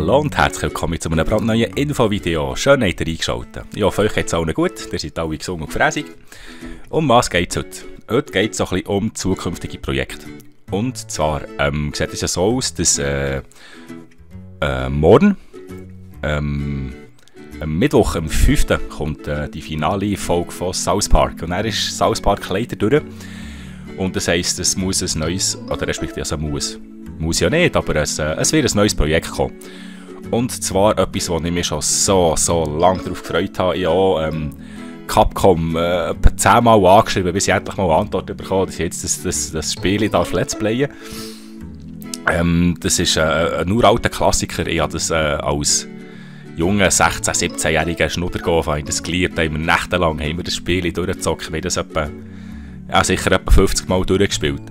Hallo und herzlich willkommen zu einem brandneuen Infovideo. Schön, dass ihr eingeschaltet. Ich hoffe, euch geht es allen gut, ihr seid alle gesund und gefräßig. Um was geht es heute? Heute geht es so ein bisschen um zukünftige Projekte. Und zwar sieht es ja so aus, dass morgen, am Mittwoch, am 5. kommt die finale Folge von South Park. Und dann ist South Park leider durch. Und das heisst, es muss ein neues, oder respektive also muss ja nicht, aber es wird ein neues Projekt kommen. Und zwar etwas, wo ich mich schon so lange darauf gefreut habe. Ich habe auch Capcom etwa 10-mal angeschrieben, bis ich endlich mal eine Antwort bekomme, dass ich jetzt das Spiel darf Let's Playen. Das ist ein uralter Klassiker. Ich habe das als junger 16-, 17-jähriger Schnuddergolf das gelernt. Da haben wir nächtelang das Spiel durchgezockt. Wir haben das sicher etwa 50 Mal durchgespielt.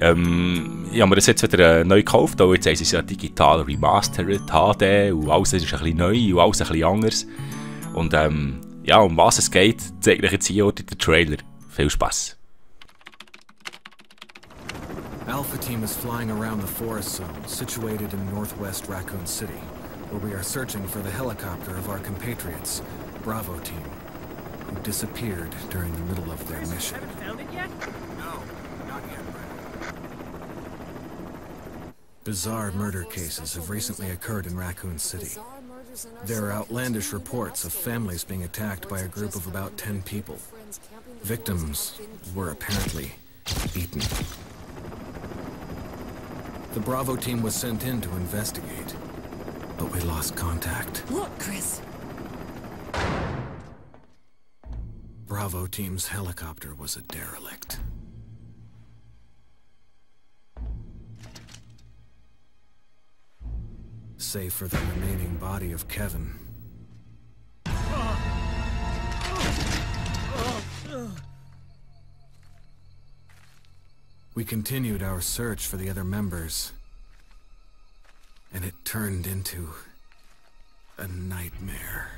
Ich habe mir das jetzt wieder neu gekauft, weil jetzt ist es ja digital remastered, HD und alles ist ein bisschen neu und alles ein bisschen anders. Und ja, um was es geht, zeige ich jetzt hier heute den Trailer. Viel Spaß! Alpha Team is flying around the forest zone situated in northwest Raccoon City, where we are searching for the helicopter of our compatriots, Bravo Team, who disappeared during the middle of their mission. Haven't found it yet? No, not yet, Bizarre murder cases have recently occurred in Raccoon City. There are outlandish reports of families being attacked by a group of about 10 people. Victims were apparently eaten. The Bravo team was sent in to investigate, but we lost contact. Look, Chris. Bravo team's helicopter was a derelict. Save for the remaining body of Kevin. We continued our search for the other members, and it turned into a nightmare.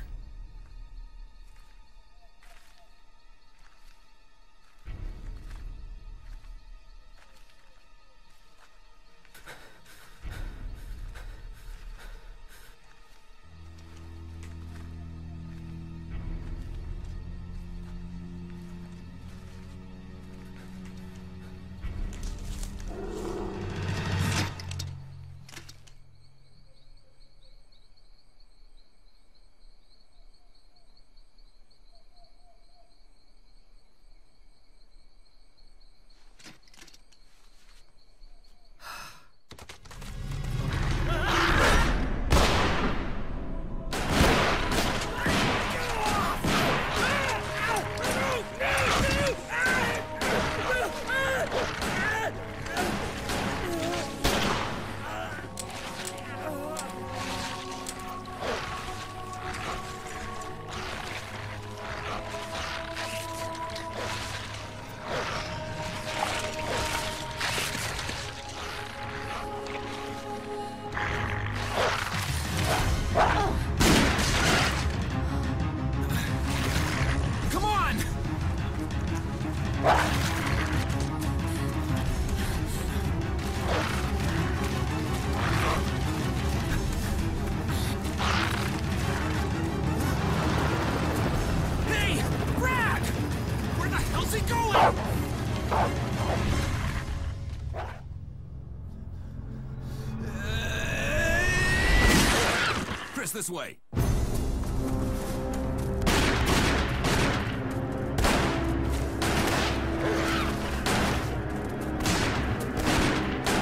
Chris, this way!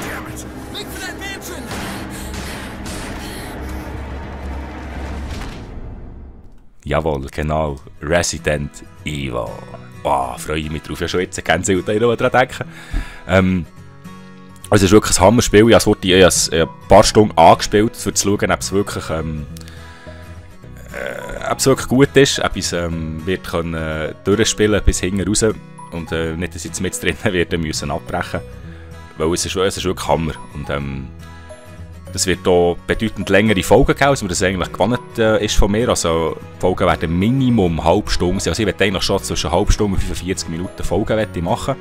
Damn it! Make for that mansion! Jawohl, genau. Resident Evil. Boah, freue ich mich drauf. Ja, schon jetzt Gänsehaut daran denken. Es ist wirklich ein Hammerspiel. Ich habe es ein paar Stunden angespielt, um zu schauen, ob es wirklich gut ist, ob ich es durchspielen bis hinten raus und nicht, dass ich jetzt mit drinnen werde müssen abbrechen, weil es ist wirklich Hammer. Und es wird hier bedeutend längere Folgen geben, als mir das eigentlich gewohnt ist von mir. Also die Folgen werden Minimum eine halbe Stunde sein. Also ich werde eigentlich schon zwischen einer halben Stunde und 45 Minuten Folgen machen.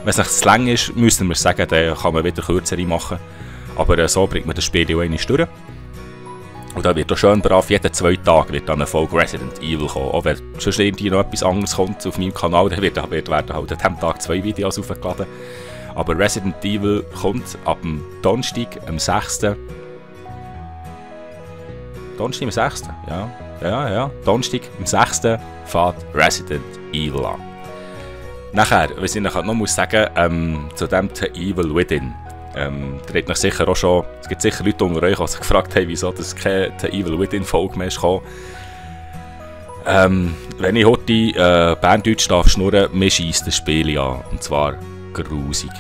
Wenn es nicht zu lang ist, müssten wir sagen, dann kann man wieder kürzere machen. Aber so bringt man das Spiel auch einmal durch. Und da wird auch schön brav, jeden 2 Tage wird dann eine Folge Resident Evil kommen. Auch wenn sonst irgendwie noch etwas anderes kommt auf meinem Kanal, dann werden halt an diesem Tag 2 Videos aufgeladen. Aber Resident Evil kommt ab dem Donnerstag, am 6. Donnerstag am 6. Ja. Donnerstag am 6. fährt Resident Evil an. Nachher, was ich noch sagen muss, zu dem The Evil Within. Ihr habt mich sicher auch schon, es gibt sicher Leute unter euch, die sich gefragt haben, wieso das keine The Evil Within Folge mehr ist gekommen. Wenn ich heute Berndeutsch darf schnurren, mir scheisst das Spiel an. Und zwar grusig.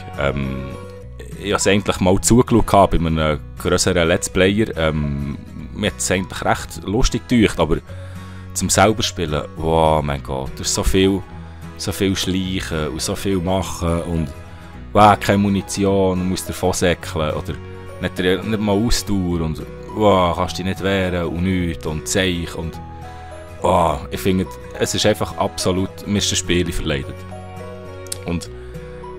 Ich habe es eigentlich mal zugeschaut bei einem grösseren Let's Player. Mir hat es eigentlich recht lustig gedacht, aber zum selber spielen, wow, mein Gott, das ist so viel schleichen und so viel machen und wow, keine Munition, du musst davon säckeln oder nicht mal Ausdauer und wow, kannst dich nicht wehren und nichts und Zeich und wow, ich finde, es ist einfach absolut, mir ist das Spiel verleidet. Und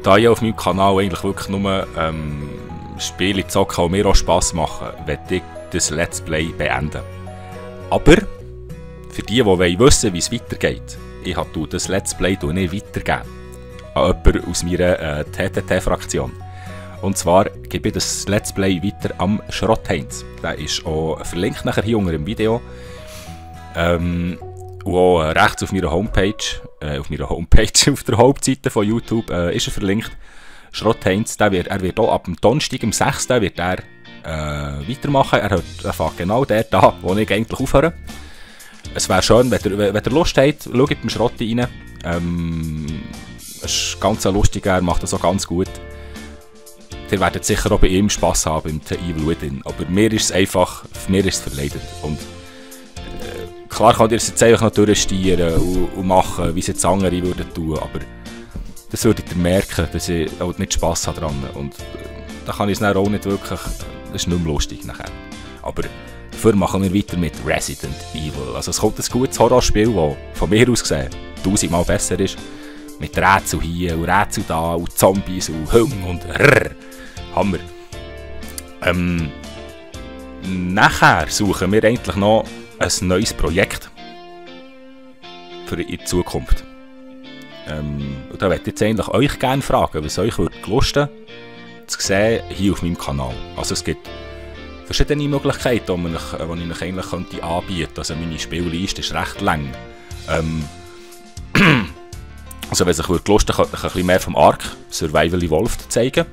da ich auf meinem Kanal eigentlich wirklich nur Spiele zocken, die mir auch Spass machen, werde ich das Let's Play beenden. Aber für die wissen, wie es weitergeht, ich habe das Let's Play nicht weitergeben an jemanden aus meiner TTT-Fraktion. Und zwar gebe ich das Let's Play weiter am Schrottheinz. Der ist auch verlinkt nachher hier unter dem Video. Und auch rechts auf meiner Homepage, auf der Hauptseite von YouTube ist er verlinkt. Schrottheinz, er wird auch ab dem Donnerstag, am 6. wird er weitermachen. Er fängt genau dort an, wo ich eigentlich aufhöre. Es wäre schön, wenn ihr Lust habt, schaut beim Schrotti rein. Es ist ganz lustig, er macht das auch ganz gut. Ihr werdet sicher auch bei ihm Spass haben, beim The Evil Within. Aber mir ist es einfach, mir ist es verleidet. Und klar könnt ihr es jetzt einfach noch durchstieren und machen, wie es jetzt andere würden tun, aber das würdet ihr merken, dass ich auch nicht Spass habe dran. Und da kann ich es dann auch nicht wirklich, das ist nicht mehr lustig nachher. Aber dafür machen wir weiter mit Resident Evil. Also es kommt ein gutes Horrorspiel, das von mir aus gesehen 1000-mal besser ist. Mit Rätsel hier und Rätsel da und Zombies und Hung und Rrrr. Hammer. Nachher suchen wir eigentlich noch ein neues Projekt für in die Zukunft. Und da möchte ich jetzt eigentlich euch gerne fragen, was euch Lust zu sehen hier auf meinem Kanal. Also es gibt verschiedene Möglichkeiten, die ich euch eigentlich anbieten könnte. Also meine Spielliste ist recht lang. Also wenn sich Lust könnte ich ein bisschen mehr vom Ark Survival Evolved zeigen.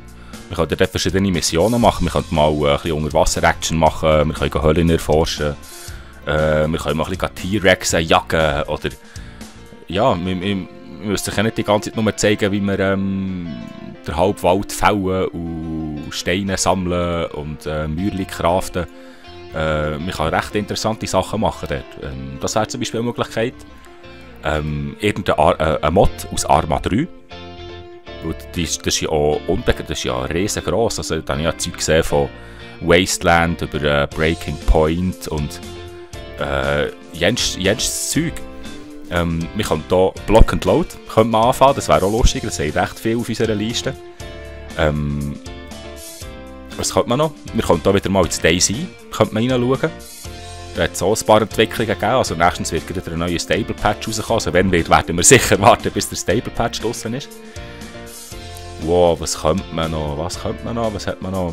Wir können dort verschiedene Missionen machen. Wir können mal ein bisschen Unterwasser-Action machen, wir können Höhlen erforschen. Wir können mal ein bisschen T-Rex jagen oder ja, wir müssen sich nicht die ganze Zeit nur zeigen, wie wir den Halbwald fällen und Steine sammeln und Mäuerchen craften. Man kann recht interessante Sachen machen dort. Das wäre zum Beispiel eine Möglichkeit. Irgendein Mod aus Arma 3. Das ist ja auch unbekannt, das ist ja riesengroß. Also, da habe ich ja Zeug gesehen von Wasteland über Breaking Point und jenes Zeug. Wir können hier Block and Load anfangen, das wäre auch lustig, das sind recht viel auf unserer Liste. Was könnte man noch? Wir können hier wieder mal ins DayZ reinschauen. Da hat es auch ein paar Entwicklungen gegeben, also nächstens wird wieder ein neuer Stable Patch rauskommen, also wenn werden wir sicher warten, bis der Stable Patch draussen ist. Wow, was könnte man noch? Was hat man noch?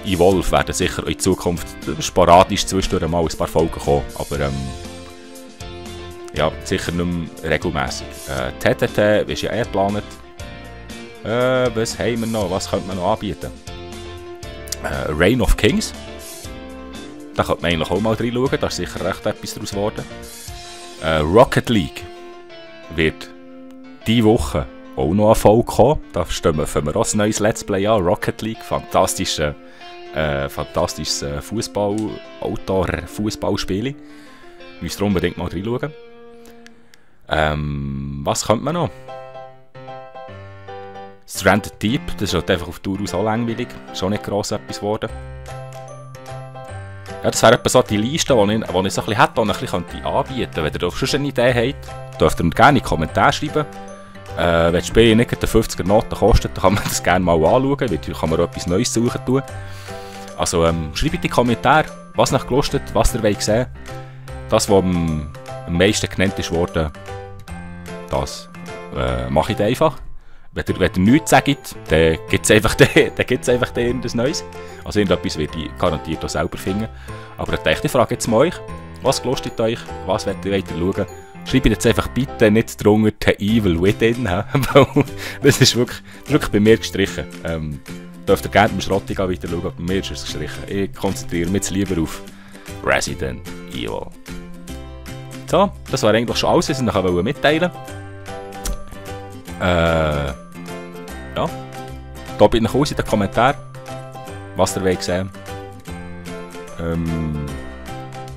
Evolve werden sicher in Zukunft sporadisch zwischendurch mal ein paar Folgen kommen, aber ja, sicher nicht mehr regelmässig. TTT ist ja geplant. Was haben wir noch? Was könnte man noch anbieten? Reign of Kings. Da könnte man eigentlich auch mal reinschauen, da ist sicher recht etwas daraus geworden. Rocket League wird diese Woche auch noch eine Folge kommen. Da fangen wir auch ein neues Let's Play an. Rocket League, fantastisches Outdoor-Fußballspiel. Müsst ihr unbedingt mal reinschauen. Was könnte man noch? Stranded Deep, das ist halt einfach auf Tour aus auch langweilig. Schon nicht gross etwas geworden. Ja, das wäre etwa so die Liste, die ich so ein bisschen hätte und ein bisschen anbieten könnte. Wenn ihr doch schon eine Idee habt, dürft ihr gerne in die Kommentare schreiben. Wenn das Spiel nicht eine 50er Note kostet, dann kann man das gerne mal anschauen, weil dann kann man etwas Neues suchen tun. Also schreibt in die Kommentare, was euch gelustet, was ihr wollt sehen. Das, was am meisten genannt ist worden, das mache ich dann einfach. Wenn ihr nichts sagt, dann gibt es einfach, irgendetwas Neues. Also irgendetwas werde ich garantiert auch selber finden. Aber ich frage jetzt mal euch, was gelustet euch, was wollt ihr schauen? Schreibt jetzt einfach bitte nicht drunter The Evil Within, das ist wirklich bei mir gestrichen. Dürft ihr gerne beim Schrotti weiter schauen, bei mir ist es gestrichen. Ich konzentriere mich jetzt lieber auf Resident Evil. So, das war eigentlich schon alles, was ich noch mitteilen wollte. Ja, da bitte nach aus in den Kommentaren, was ihr wollt sehen.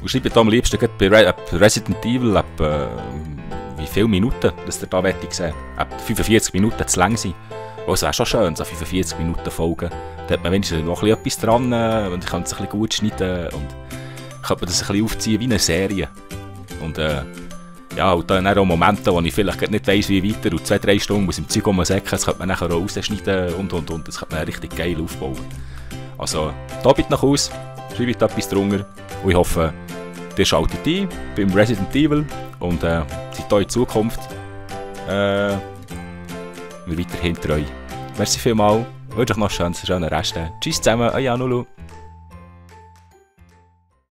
Und schreibt am liebsten bei Resident Evil wie viele Minuten dass ihr da sehen wollt. 45 Minuten zu lang sein. Das wäre schon schön, so 45 Minuten Folgen. Da hat man wenigstens noch etwas dran und ich kann es ein bisschen gut schneiden und könnte man das ein bisschen aufziehen wie eine Serie. Und ja, und dann auch Momente, wo ich vielleicht nicht weiss, wie weiter und 2-3 Stunden muss im Zeug umsäcken, das könnte man nachher auch rausschneiden und. Das könnte man richtig geil aufbauen. Also, da bitte nach aus, schreibt etwas drunter und ich hoffe, ihr schaltet ein beim Resident Evil und seid hier in Zukunft mir weiterhin treu. Merci vielmals, wünsche euch noch einen schönen Rest. Tschüss zusammen, euer Janulu.